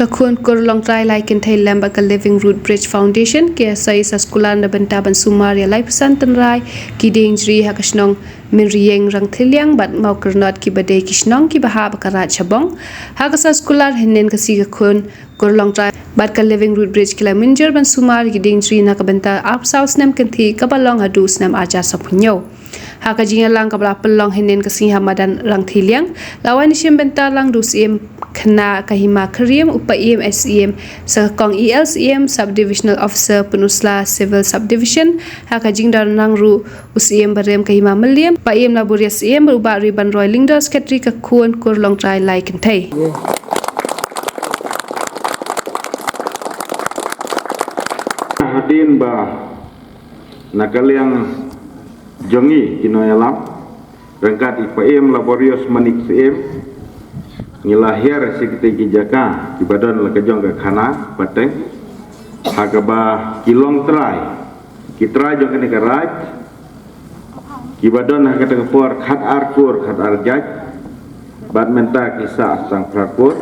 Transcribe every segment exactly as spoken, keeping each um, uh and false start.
Ka Khun Kur Longtrai Lai Kynthei Lem bad ka Living Root Bridge Foundation ki ïasoi sa skular na bynta ban sumar ïa laiphew san tynrai ki dieng jri ha ka shnong Mynrieng Rangthylliang bad Mawkyrnot kiba dei ki shnong kiba hap ba ka Raid Chabong. Ha ka sa skular hynnin ka sngi ka Khun Kur Longtrai bad ka Living Root Bridge ki la mynjur ban sumar ïa ki dieng jri na ka bynta arphew saw snem kynthih kaba long haduh u snem arhajar sawphew hynñiew. Ha ka jingïalang kaba la pynlong hynnin ka sngi ha madan Rangthylliang, la wan shim bynta lang da u Syiem Khynnah ka Hima Khyriem, u Paiem H Syiem, sa ka Kong E L Syiem, Sub Divisional Officer Pynursla Civil Subdivision. Ha ka jingdon nang ruh u Syiem Barem ka Hima Mylliem, Paiem Laboria Syiem bad u Bah Ribanroy Lyngdoh, Secretary ka Khun Kur Longtrai Lai Kynthei. Hadien ba na ka liang jong ngi ki nongïalam, ryngkat i Paiem Laborius Manik Syiem, ngi la hiar sha kitei ki jaka kiba don la ka jong ka khana pateng, ha kaba ki longtrai, ki trai jong kane ka raid, kiba don ha kata ka por khat ar kur khat ar jait, bad mynta ki sah tang phra kur.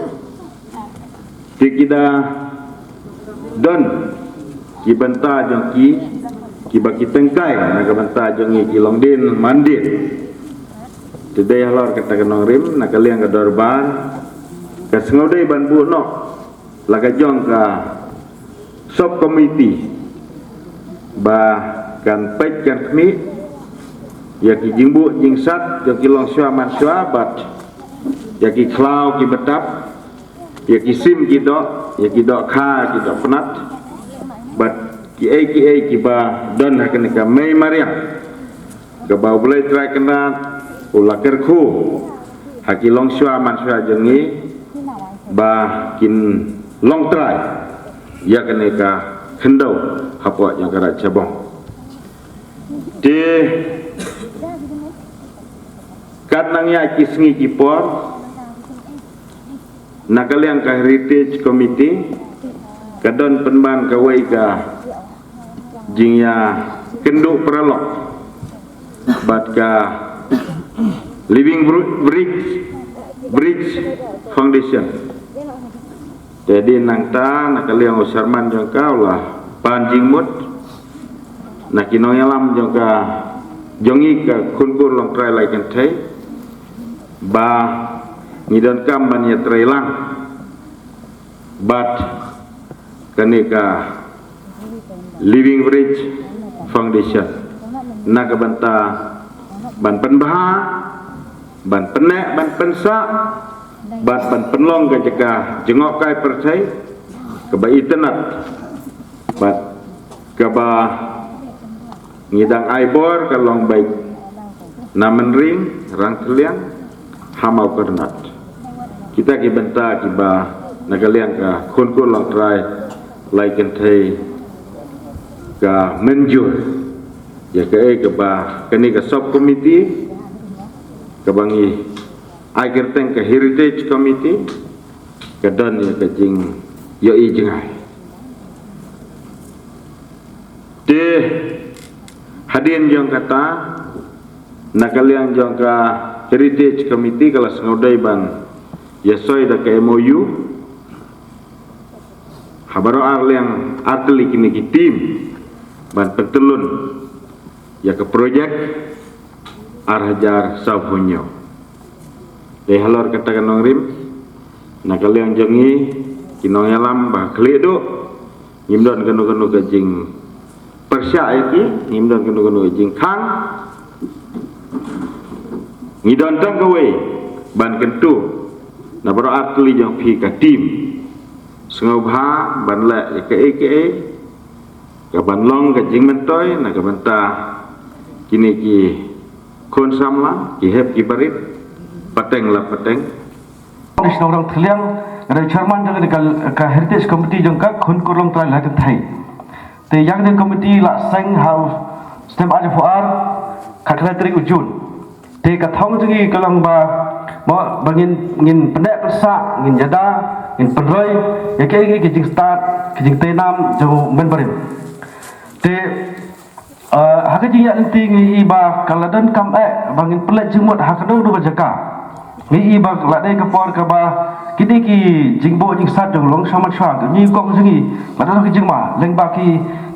Te ki da don ki bynta jong ki, kiba ki tyngkai na ka bynta jong ngi ki longdien mandien. Te dei halor kata ka nongrim, na ka liang ka dorbar ka sngewdei ban buh noh la ka jong ka sub committee ba kan peit kan khmih ïa ki jingbuh jingsat jong ki longshuwa manshuwa bad ïa ki khlaw ki btap, ïa ki sim ki doh, ïa ki dohkha ki dohpnat, bad kiei kiei kiba don ha kane ka mei mariang kaba U Blei Trai Kynrad u la kyrkhu ha ki longshuwa manshuwa jong ngi ba kin long trai ïa kane ka khyndew hapoh jong ka Raid Chabong. Te katba nang ïaid ki sngi ki por, na ka liang ka Heritage Committee ka don pynban kawei ka jingïakynduh paralok bad ka Living Bru- Bridge, Bridge Foundation. Te dei nangta na ka liang u chairman jong ka u la pan jingmut na ki nongïalam jong ka, jong ngi ka Khun Kur Longtrai Lai Kynthei, ba ngi donkam ban ïatreilang bad kane ka Living Bridge Foundation na ka bynta ban pynbha, ban pynneh, ban pynsah, bad ban pynlong ka jaka jngohkai pyrthei kaba itynnad bad kaba ngi dang ai bor ka long beit na Mynrieng, Rangthylliang, ha Mawkyrnat. Kita ki bynta kiba na ka liang ka Khun Kur Longtrai Lai Kynthei ka mynjur ïa kaei kaba kane ka sub committee kaba ngi ai kyrteng ka Heritage Committee ka don ïa ka jingïohi jngai. Te hadien jong kata, na ka liang jong ka Heritage Committee ka la sngewdei ban ïasoi da ka M O U ha baroh ar liang ar tylli kine ki team ban pyntyllun ïa ka projek ar hajar sawphew hynñiew. Dei halor kata ka nongrim, na ka liang jong ngi ki nongïalam ba khlieh duh, ngim don kano kano ka jingpyrshah ïa ki, ngim don kano kano ka jingkhang. Ngi don tang kawei ban kyntu na baroh ar tylli jong phi ka team, sngewbha ban leh ïa kaei kaei ka ban long ka jingmyntoi na ka bynta kine ki khun samla, ki hep ki barit, pateng la pateng. National Rangthylliang, nga dei chairman jong ka, ka Heritage Committee jong ka Khun Kur Longtrai Lai Kynthei. Te ïa kane ka committee la seng ha u snem ar hajar arphew ar, khatkhyndai tarik u June. Te ka thong jong ngi ka long ba, mo, ba ngin, ngin pynneh pynsah, ngin ïada, ngin pynroi ïa ki, ki, ki jingstad, ki jingtei nam jong u Mymbrim. Te, eh, ha ka jingïaid lynti ngi i ba ka la donkam eh ba ngin pynleit jingmut ha kano kano ka jaka. Ngi i ba la dei ka por kaba Kine ki jingbuh jingsat jong long shaman shwa, ki ngi kong jong ngi, ba don ki jingma, lyngba ki,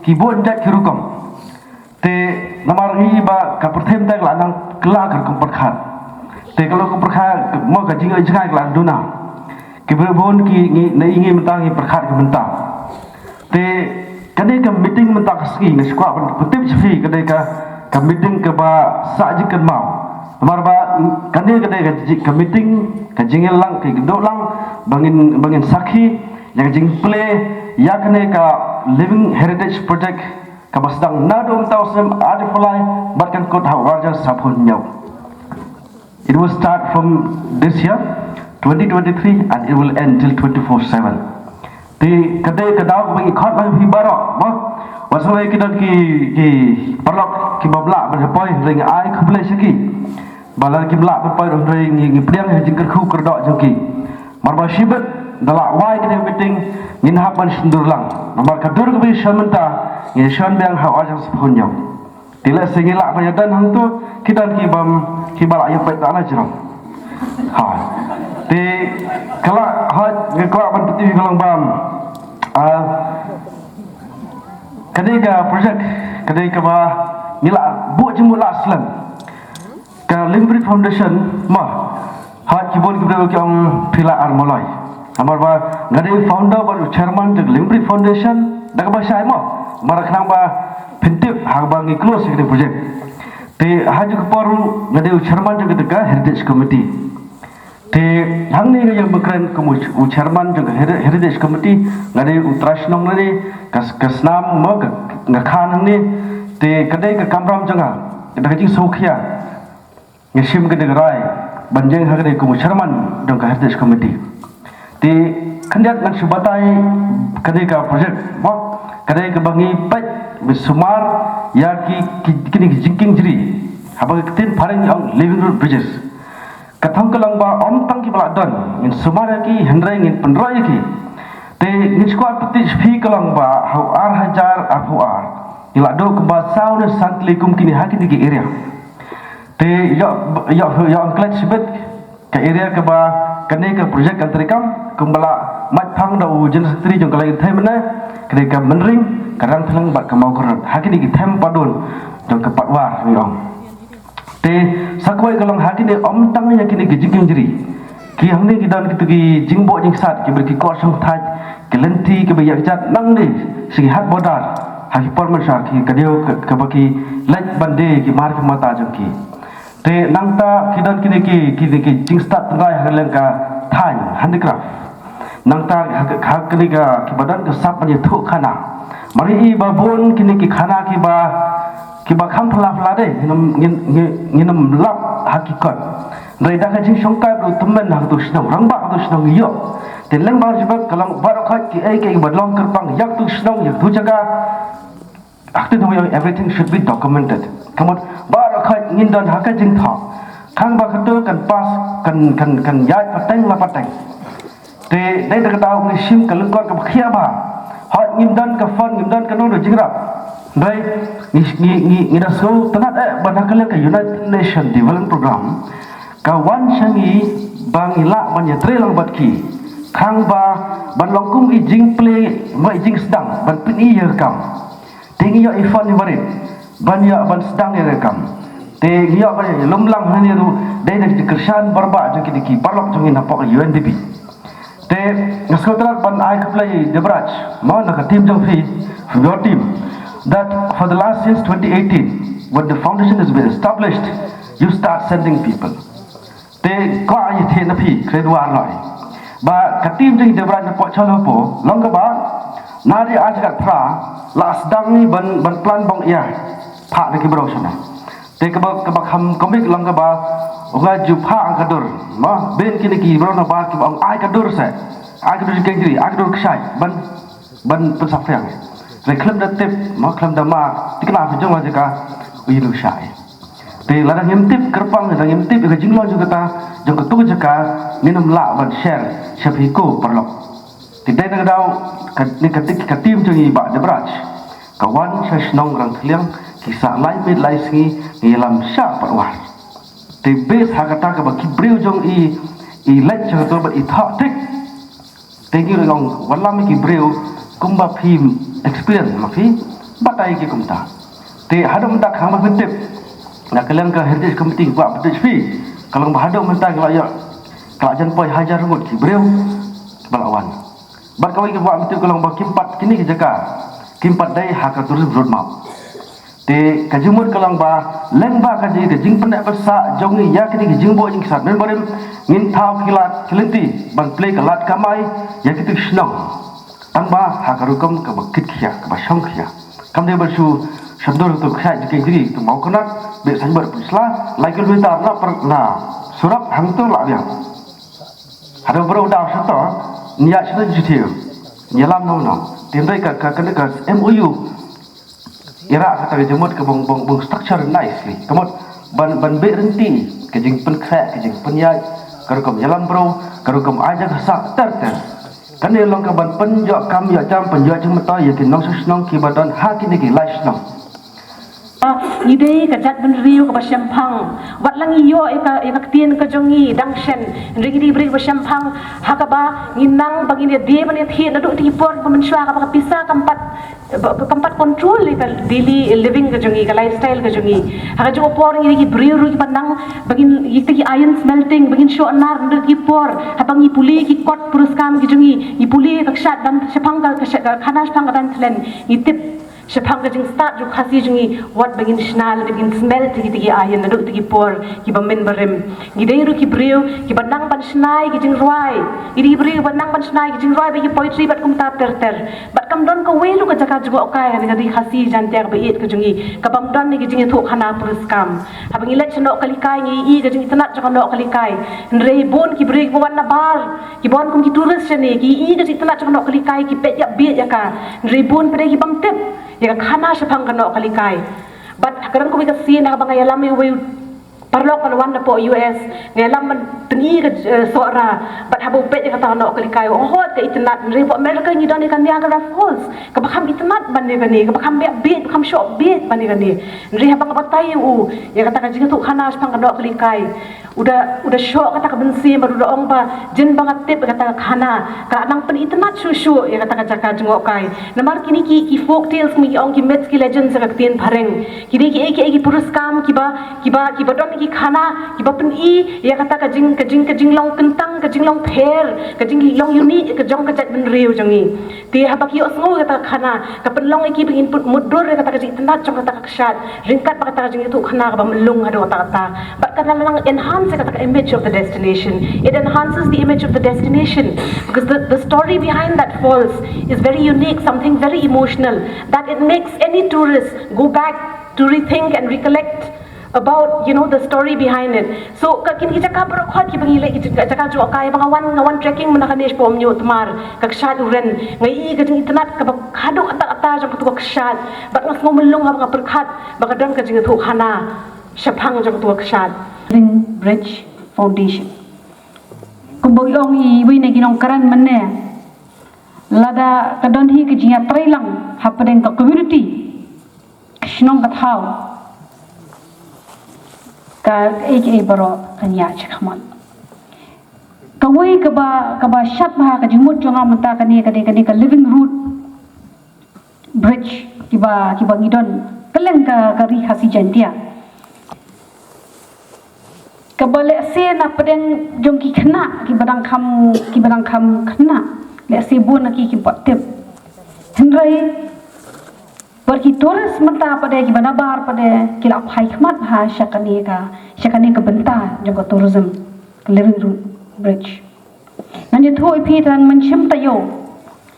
ki buh jait ki rukom. Te namar ngi ba ka pyrthei mynta ka la nang kylla ka rukom pyrkhat. Te ka rukom pyrkhat, mo ka jing, jingïaid ka la duna. Ki briew bun ki ngi, na ngi mynta ngi pyrkhat ki mynta. Te kane ka meeting mynta ka sngi nga sngewkwah ban pyntip sha phi, kane ka, ka meeting kaba sah jingkynmaw. Namar ba kane, kane ka ji-, ka meeting ka jingïalang, ka jingduh lang ba ngin, ba ngin sakhi ïa ka jingplie ïa kane ka Living Heritage Project kaba sdang naduh mynta u snem arhajar arphew lai bad kan kut ha u arhajar saphew hynñiew. It will start from this year, twenty twenty-three, and it will end till twenty-four seven. Te ka dei ka daw kaba ngi khot lang phi baroh, ba wat sngewbha ki don ki, ki paralok kiba lah ban poi, hynrei ngi ai khublei sha ki. Ba lada kim lah ban poi ruh, hynrei ngi, ngi pdiang ïa ka jingkyrkhu kyrdoh jong ki. Namar ba shibit da la wai kane ka meeting ngin hap ban shon dur lang. Namar ka dur kaba ngi shon mynta ngin shon biang ha u arhajar saphew hynñiew. Te lehse ngi lah ban ïadon hangto, ki don ki bym, kiba lah ïa peit da la jrong. Ha. Te ka la, ha, nga kwah ban pyntip ka long bam. Ah, kane ka project, kane kaba ngi la buh jingmut la slem. Ka Living Bridge Foundation, ma, ha, ki bun ki briew ki ong phi la ar maloi. Namar ba nga dei founder bad u chairman jong ka Living Bridge Foundation da kaba shai, mo. Namar khnang ba phin tip ha kaba ngi close ïa kane ka project. Te ha kajuh ka por nga dei u chairman jong kata ka Heritage Committee. Te hangne nga ïeng ba kren kum u, u chairman jong ka Heri-, Heritage Committee, nga dei u trai shnong lane, ka, ka snam, mo, ka, nga khan hangne. Te ka dei ka kamram jong nga, da ka jingsngewkhia nga shim kane ka rai ban ïeng ha kane kum u chairman jong ka Heritage Committee. Te khyndiat ngan shu batai kane ka project, mo, kane kaba ngi peit ban sumar ïa ki, ki, kine ki jingkieng jri haba ka ktien phareng ngi ong Living Root Bridges. Ka thong ka long ba ym tang kiba la don ngin sumar ïa ki, hynrei ngin pynroi ïa ki. Te ngi sngewkwah pyntip sha phi ka long ba ha u arhajar arphew ar ngi la duh kumba saw ne san tylli kum kine ha kine ki area. Te ïoh, ïoh, ïoh anklet shibit ka area kaba kane ka project kan treikam, kumba la mait phang da u General Secretary jong ka Lai Kynthei mynne, kane ka Mynring, ka Rangthliang bad ka Mawkyrwat. Ha kine ki them padun jong ka Patwar, ngi ong. Te sa kawei ka long ha kine, ym tang ïa kine ki jingkieng jri, ki hangne ki don kito ki jingbuh jingsat, kiba ki koh shongthait, ki lynti kiba ïa kjat nangne sha ki hat border, ha ki por mynshwa ki, ka dei ka, kaba ki leit ban die ki mar ki mata jong ki. Te nangta ki don kine ki, kine ki jingstad tynrai ha ka liang ka thaiñ, handicraft. Nangta ha, ha kine ka, kiba don ka sap ban ïathuh khana. Mar ïa i ba bun kine ki khana kiba, kiba kham phylla phylla de, ngin ym, ngin, ngin, ngin ym lap ha ki kot. Hynrei da ka jingshongkai ba u tymmen ha kato ka shnong, rangbah ha kato ka shnong ïoh. Te lyngba jubek ka long baroh khoit kiei kiei kiba long kyrpang ïa kato ka shnong, ïa kato ka jaka. Ka ktien Hmooid ong everything should be documented. Ka mut baroh khoit ngin don ha ka jingthoh. Khnang ba kato kan pass, kan, kan, kan ïaid pateng la pateng. Te dei da kata ngi shim ka lyngkot kaba khia bha. Hooid ngim don ka fund, ngim don kano kano jingrap. Hynrei ngi, ngi, ngi, ngi da sngewtynnat eh ban ha ka liang ka United Nation Development Program ka wan sha ngi ba ngi lah ban ïatrei lang bad ki. Khnang ba ban long kum i jingplie, mo, i jingsdang ban pyni ïa ka kam. Te ngi ïoh i fund i barit ban ïa, ban sdang ïa ka kam. Te ngi ïoh ban ïa lum lang hangne ruh dei da ki kyrshan baroh jong kine ki paralok jong ngi napoh U N D P. Te nga sngewtynnat ban ai khublei Debraj, mo, na ka team jong phi, from your team, that for the last, since twenty eighteen, when the foundation has been established, you start sending people. Te kwah ïa thie na phi, kren war noi. Ba ka team jong i Debraj napoh Cholhopo, long kaba, na ri ar jaka phra, la sdang ni ban, ban plan bong ïa, phah da ki bro shana. Te kaba, kaba kham komik long kaba, u nga ju phah ang ka dur. Ma, ben kine ki bro na bar kiba ong ai ka dur se. Ai ka dur jingkieng jri, ai ka dur kshai, ban, ban pynsaphriang. Te khlem da tip, ma, khlem da ma, tikna phi jong la jaka, u ïa u shai. Te lada ngim tip kyrpang, lada ngim tip ïa ka jinglong jong kata, jong kato ka jaka, ngin ym lah ban share sha phi ko paralok. Te dei na ka daw ka, ne ka tik, ka team jong i Bah Debraj ka wan sha shnong Rangthliang, ki sah lai miet lai sngi, ngi ïalam sha Patwar. Te base ha kata kaba ki briew jong i, I leit sha kata bad i thok tik. Te ngi ruh long wallam ki briew kumba phi experience ma phi batai ki kumta. Te haduh mynta khang ba phi tip na ka liang ka Heritage Committee ba phi tip phi ka long ba haduh mynta ka la ïoh ka la jan poi hajar ngut ki briew ba la wan. Bad kawei ka ba phi tip ka long ba kim pat kini ki jaka kim pat dei ha ka tourism roadmap. Te ka jingmut ka long ba leng ba ka jing ka jingpyneh pynsah jong ngi ïa kini ki jingbuh jingksat mynbarim ngin thaw ki lad ki lynti ban plie ka lad kamai ïa kito ki shnong. Tang ba ha ka rukom kaba kit khia kaba shong khia. Kam dei ban shu shandur tu khia jingkeng jingkeng tu mau kena bit saibar pun sla lai kilometer na per na surok hangtu la biang. Haduh bro da sha to nia sha jithir nia lam no no. Tindai ka ka ka M O U. Ira kata ka jingmut ka bong bong bong structure nicely. Ka mut ban ban beh rynti ka jingpynkhreh ka jingpynïaid ka rukom ïalam bro ka rukom ai jaka sah ter ter. Kane long ka ban pynïoh kam ïoh jam pynïoh jingmyntoi ïa ki nongshong shnong kiba don ha kine ki lai shnong. Ngi dei ka jaitbynriew kaba shemphang. Wat la ngi ïoh ïa ka ïa ka ktien ka jong ngi dang shen. Hynrei ngi dei briew ba shemphang ha kaba ngi nang ba ngin ïadei ban ïathied naduh kata ki por ba mynshuwa kaba ka pisa kam pat ba, ba kam pat control ïa ka daily living ka jong ngi, ka lifestyle ka jong ngi. Ha kajuh ka por ngi dei ki briew ruh kiba nang ba ngin ïa kita ki iron smelting ba ngin shoh nar naduh ki por. Haba ngi pule ki kot puriskam ki jong ngi, ngi pule ka kshaid dang shemphang ka ka kshaid ka khana shemphang ka dang thlen. Ngi tip shaphang ka jingstad jong ka Khasi jong ngi wat ba ngin shna lada ngin smelt ïa kita ki aiñ naduh kita ki por kiba mynbarim. Ngi dei ruh ki briew kiba nang ban shna ïa ki jingrwai. Ngi dei ki briew kiba nang ban shna ïa ki jingrwai bad ki poetry bad kumta ter ter. Bad kam don kawei ruh ka jaka jngohkai ha ka ri Khasi Jaiñtia kaba ïeit ka jong ngi kabym don ïa ki jingïathuhkhana puriskam. Haba ngi leit sha Nohkalikai ngi ïohi ka jingitynnad jong ka Nohkalikai. Hynrei bun ki briew kiba wan nabar kiba wan kum ki tourist shane ki ïohi ka jingitynnad jong ka Nohkalikai ki peit ïa bieit ïa ka. Hynrei bun pat de kibym tip ïa ka khana shaphang ka Nohkalikai. Bad ha ka dang kawei ka sien haba nga ïalam ïa uwei u paralok ban wan napoh U S, nga ïalam ban pyni ka eh, Sohra. Bad haba u peit ïa kata ka Nohkalikai u ong hooid ka itynnad, hynrei hapoh America ngi don ïa ka Niagara Falls kaba kham itynnad ban ïa kane, kaba kham bieit, kaba kham shoh bieit ban ïa kane. Hynrei haba nga batai ïa u ïa kata ka jingïathuhkhana shaphang ka Nohkalikai, u da u da shoh kata ka mynsiem bad u da ong ba jin ba nga tip ïa kata ka khana ka la nang pynitynnad shuh shuh ïa kata ka jaka jngohkai. Namar kine ki ki folk tales, ngi ong ki myths ki legends ha ka ktien phareng, ki dei kiei kiei ki puriskam kiba kiba kiba don ki khana kiba pyni ïa kata ka jing ka jing ka jinglong kyntang, ka jinglong pher, ka jinglong unique ka jong ka jaitbynriew jong ngi. Te haba ki ïohsngew ïa kata ka khana ka pynlong ïa ki ba ngin pyn- mutdur ïa kata ka jingitynnad jong kata ka kshaid, ryngkat bad kata ka jingïathuhkhana kaba mlung haduh katta katta. Bad ka la nang enhance ïa kata ka image of the destination. It enhances the image of the destination because the, the story behind that falls is very unique, something very emotional that it makes any tourist go back to rethink and recollect about, you know, the story behind it. So ka kine ki jaka baroh khoit kiba ngi leit, ki jaka jngohkai, ba nga wan, nga wan trekking mynta kane shapoh Umñiuhtmar, ka kshaid u Ren, nga ïohi ka jingitynnad kaba haduh katta katta jong katu ka kshaid. Bad nga sngew mlung haba nga pyrkhat ba ka don ka jingïathuhkhana shaphang jong katu ka kshaid. Living Bridge Foundation. Kumba u ong iwei na ki nongkren mynne, lada ka don hi ka jingïatreilang hapdeng ka community, ka shnong ka thaw, ka kaei kaei baroh kan ïaid shakhmat. Kawei kaba kaba shad bha ka jingmut jong nga mynta kane, kane kane ka Living Root Bridge kiba kiba ngi don kylleng ka ka ri Khasi Jaiñtia. Kaba lehse na pdeng jong ki khynnah kiba dang kham kiba dang kham khynnah, lehse bun na ki kim pat tip. Hynrei bad ki tourist mynta pat de kiba nabar pat de ki la phai khmat bha sha kane ka sha kane ka bynta jong ka tourism, ka Living Root Bridge. Ngan ïathuh ïa phi tang mynshem taïew.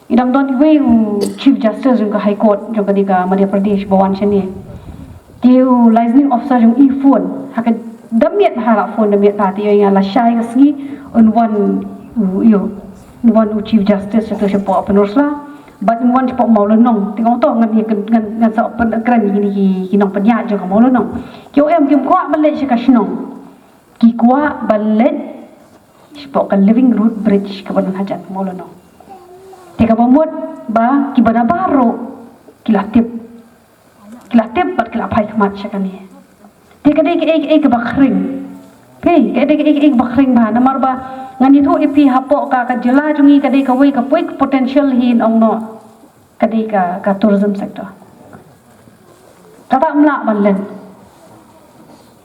I dang don iwei u Chief Justice jong ka High Court jong ka dei ka Madhya Pradesh ba wan shane. Te u liaising officer jong i phone ha ka da miet bha la phone, da miet bha, te ïa nga la shai ka sngi un wan u ïa un wan u Chief Justice shato shapoh Pynursla bad un wan shapoh Mawlynnong. Te nga ong to ngan ngan ngan sa pyn kren ïa kine ki nongpynïaid jong ka Mawlynnong. Ki ong em kim kwah ban leit sha ka shnong. Ki kwah ban leit shapoh ka Living Root Bridge kaba don hajan Mawlynnong. Te kaba mut ba kiba nabar ruh ki la tip. Ki la tip bad ki la phai khmat sha kane. Te ka dei kaei kaei kaba khring. Phi, ka dei kaei kaei kaba khring bha namar ba Ngan ïathuh ïa phi hapoh ka, ka jylla jong ngi ka dei kawei ka poi ka potential hi nong noh. Ka dei ka, ka tourism sector. Kata ym lah ban len.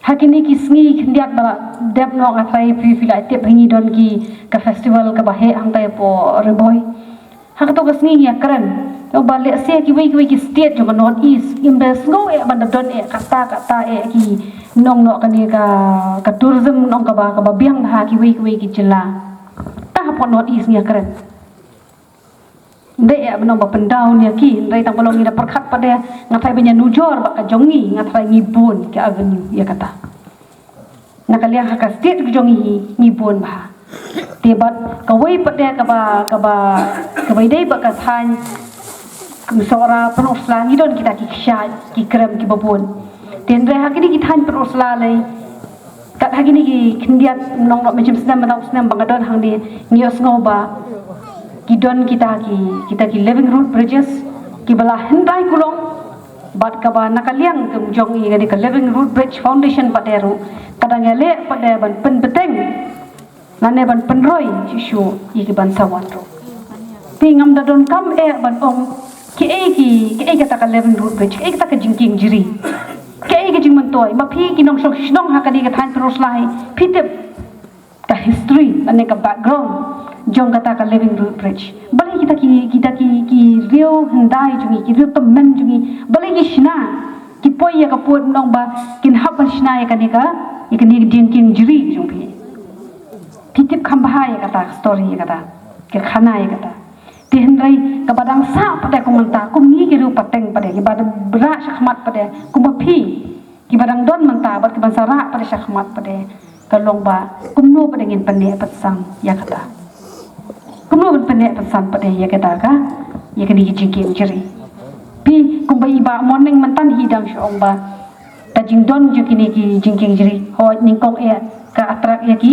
Ha kine ki sngi khyndiat ba la dep noh nga tharai phi phi la tip ha ngi don ki ka festival kaba heh hangtai hapoh Ri Bhoi. Ha kato ka sngi ngi ïa kren. Ba lehse kiwei kiwei ki state jong ka North East. Im da sngew eh ban da don eh kata kata eh ki nong noh kane ka, ka tourism nong kaba, kaba biang ha kiwei kiwei ki jylla. Ta hapoh North East ngi ïa kren. Dei eh ban ong ba pyndown ïa ki, dei tang ba long ngi da pyrkhat pat de, nga tharai ban ïa nujor ba ka jong ngi, nga tharai ngi bun ki avenue ïa kata. Na ka liang ha ka state ka jong ngi, ngi bun bha. Te bad kawei pat de kaba, kaba, kaba dei ba ka thaiñ, kum Sohra, Pynursla, ngi don kita ki kshaid, ki krem, kiba bun. Te hynrei ha kine ki thaiñ Pynursla lei, kat ha kine ki khyndiat nong noh mynjim snem, mynta u snem ba nga don hangne, ngi ïohsngew ba ki don kita ki, kita ki living root bridges, kiba la hyndai kulong, bad kaba na ka liang kum jong i kane ka Living Root Bridge Foundation pat de ruh, ka dang ïaleh pat de ban pynbteng, lane ban pynroi shisha ïa ki ban sa wan ruh. Te ngam da donkam eh ban ong, kiei ki, kiei kata ka Living Root Bridge, kiei kata ka jingkieng jri. Kiei ka jingmyntoi, ma phi ki nongshong shnong ha kane ka thaiñ Pynursla hi, phi tip ka history, lane ka background jong kata ka Living Root Bridge. Balei kita ki, kita ki, ki riew hyndai jong ngi, ki riew tymmen jong ngi, balei ki shna, ki poi ïa ka pud nong ba kin hap ban shna ïa kane ka, ïa kane ka jingkieng jri jong phi. Phi tip kham bha ïa kata ka story ïa kata, ka khana ïa kata. Te hynrei kaba dang sah pat de kum mynta, kum ngi ki riew pateng pat de, kiba da rah shakhmat pat de, kumba phi, kiba dang don mynta bad kiban sa rah pat de shakhmat pat de, ka long ba kumno pat de ngin pynneh pynsan ïa kata. Kumno ban pynneh pynsan pat de ïa kata ka, ïa kane ka jingkieng jri. Phi kumba i Bah Morning mynta hi dang shu ong ba ka jingdon jong kine ki jingkieng jri, hooid nyngkong eh ka attract ïa ki,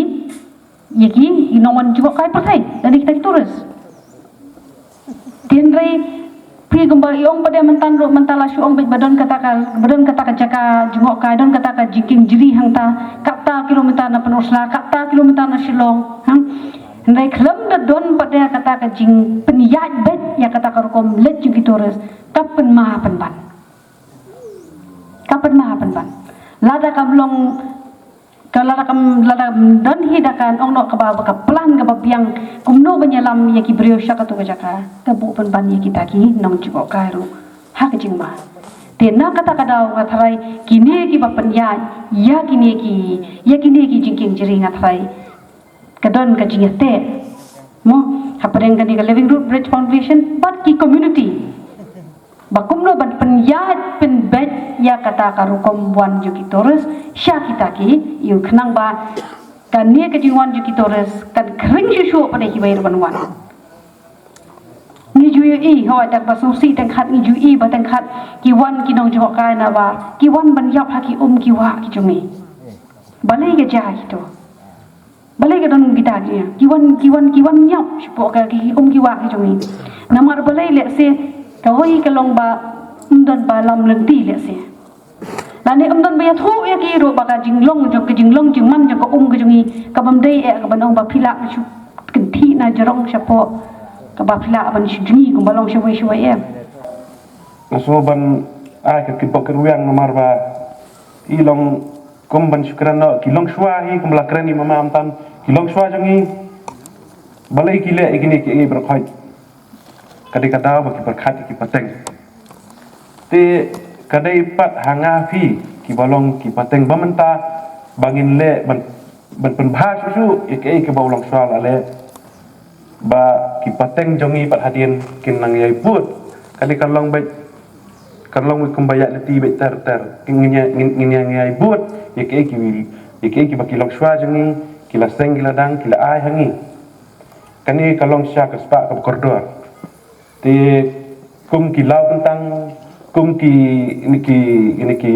ïa ki, ki nongwan jngohkai pyrthei, lane kita ki tourist. Te hynrei phi kumba i ong pat de mynta ruh, mynta la shu ong beit ba don kata ka, ba don kata ka jaka jngohkai, don kata ka jingkieng jri hangta, katto kilometer na Pynursla, katto kilometer na Shillong, ha. Hynrei khlem da don pat de kata ka jingpynïaid beit ïa kata ka rukom leit jong ki tourist, ka pynma pynban. Ka pynma pynban. Lada kam long, ka lada kam, lada don hi da ka ong noh kaba, ka plan kaba biang kumno ban ïalam ïa ki briew sha kato ka jaka, ka buh pynban ïa kita ki nongjngohkai ruh ha ka jingma. Te na kata ka daw nga tharai kine kiba pynïaid ïa kine ki, ïa kine ki jingkieng jri nga tharai ka don ka jingïateh, mo, hapdeng kane ka Living Root Bridge Foundation bad ki community, ba kumno ban pynïaid pynbeit ïa kata ka rukom wan jong ki tourist sha kita ki ïew, khnang ba kane ka jingwan jong ki tourist kan khring shuh shuh pat de kiwei ruh ban wan. Ngi ju ïohi, hooid, da kaba sngewsih teng khat ngi ju ïohi ba teng khat ki wan ki nongjngohkai na ba ki wan ban ïap ha ki um ki wah ki jong ngi. Balei ka jia kito? Balei ka don kita ki, ki wan, ki wan, ki wan ïap shapoh ka, ki um ki wah ki jong ngi. Namar balei lehse kawei ka long ba ym don ba lam lynti lehse. Lane ym don ba ïathuh ïa ki ruh ba ka jinglong jong, ka jinglong jingman jong ka um ka jong ngi ka bym dei eh, ka ban ong ba phi lah ban shu kynthih na jrong shapoh, kaba phi lah ban shu jngi kumba long shawei shawei em. Nga sngew ban ai ka kitbok kitrwiang namar ba i long kum ban shu kren noh, ki longshuwa hi kumba la kren i mama mynta, ki longshuwa jong ngi. Balei ki leh ïa kine kiei baroh khoit? Ka dei ka daw ba ki pyrkhat ïa ki pateng. Te ka dei pat ha nga phi kiba long ki pateng ba mynta ba ngin leh ban, ban pynbha shuh shuh ïa kaei kaba u longshuwa la leh, ba ki pateng jong ngi pat hadien kin nang ïai bud. Ka dei kan long beit, kan long beit kumba ïaid lynti beit ter ter. Ngin ïa, ngin, ngin ïa, ngin ïai bud ïa kaei ki, ïa kaei kiba ki longshuwa jong ngi ki la seng, ki la dang, ki la ai ha ngi. Kane ka long sha ka spah kaba kordor. Te kum ki law kyntang, kum ki, kine ki, kine ki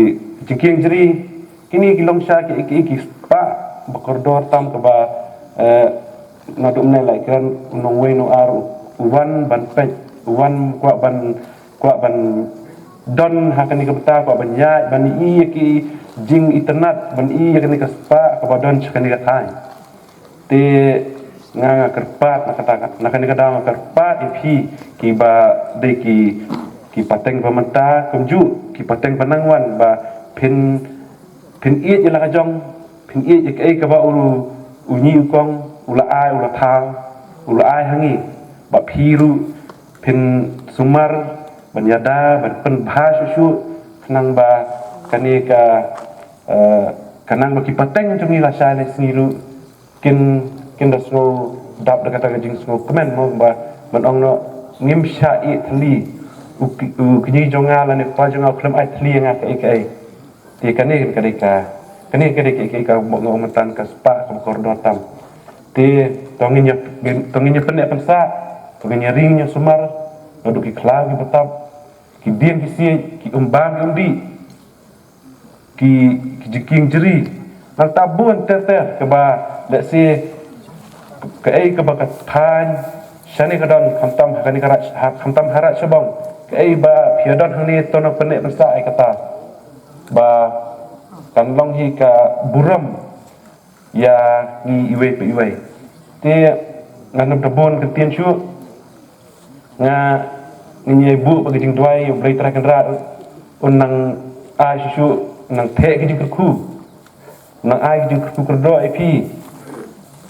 jingkieng jri, kine ki long sha ki, ki, ki spah ba kordor tam kaba, eh, naduh mynne la kren u nongwei nongar u wan ban peit, u wan kwah ban, kwah ban don ha kane ka bynta, kwah ban ïaid ban ïohi ïa ki jingitynnad, ban ïohi ïa kane ka spah kaba don sha kane ka thaiñ. Te Nga nga kyrpad na kata, na kane ka daw nga kyrpad ïa phi kiba dei ki, ki pateng ba mynta kumjuh ki pateng ba nang wan ba phin, phin ïeit ïa la ka jong, phin ïeit ïa kaei kaba u, u ñi u kong u la ai, u la thaw, u la ai ha ngi, ba phi ruh phin sumar ban ïada ban pynbha shuh shuh khnang ba kane ka, eh, khnang ba ki pateng jong ngi lashai lashisngi ruh kin, kin da sngew dap da kata ka jingsngew kmen mo, ba ban ong noh ngim shah ïeh thylli, u ki-, u kñi jong nga lane u kpa jong nga u khlem ai thylli ïa nga kaei kaei. Te kane ka dei ka, kane ka dei ka, ka, ka, ka, ka, ka spah kaba kordor tam. Te to ngin ïa, to ngin ïa pynneh pynsah, to ngin ïa ring ïa sumar naduh ki khlaw ki btap, ki dieng ki siej, ki umbam ki umdih, ki, ki jingkieng jri. Nangta bun ter ter kaba lehse kaei kaba ka thaiñ shane ka don, khamtam ha kane ka Raid, ha, khamtam ha Raid Shillong, kaei ba phi ïa don hangne to nang pynneh pynsah ïa kata ba kan long hi ka burom ïa ngi iwei pa iwei. Te ngan ym da bun kyntien shuh, nga, ngin ïa buh bad ka jingduwai ïa U Blei Trai Kynrad un nang ai shuh shuh, nang theh ka jingkyrkhu, nang ai ka jingkyrkhu kyrdoh ïa phi.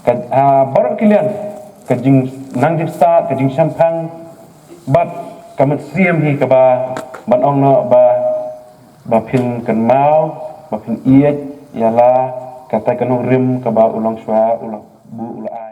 Ka, ah, baroh ki liang, ka jing, nang jingstad, ka jingshemphang bad ka mynsiem hi kaba ban ong noh ba, ba phin kynmaw, ba phin ïeit ïa la kata ka nongrim kaba u longshuwa u la buh, u la ai.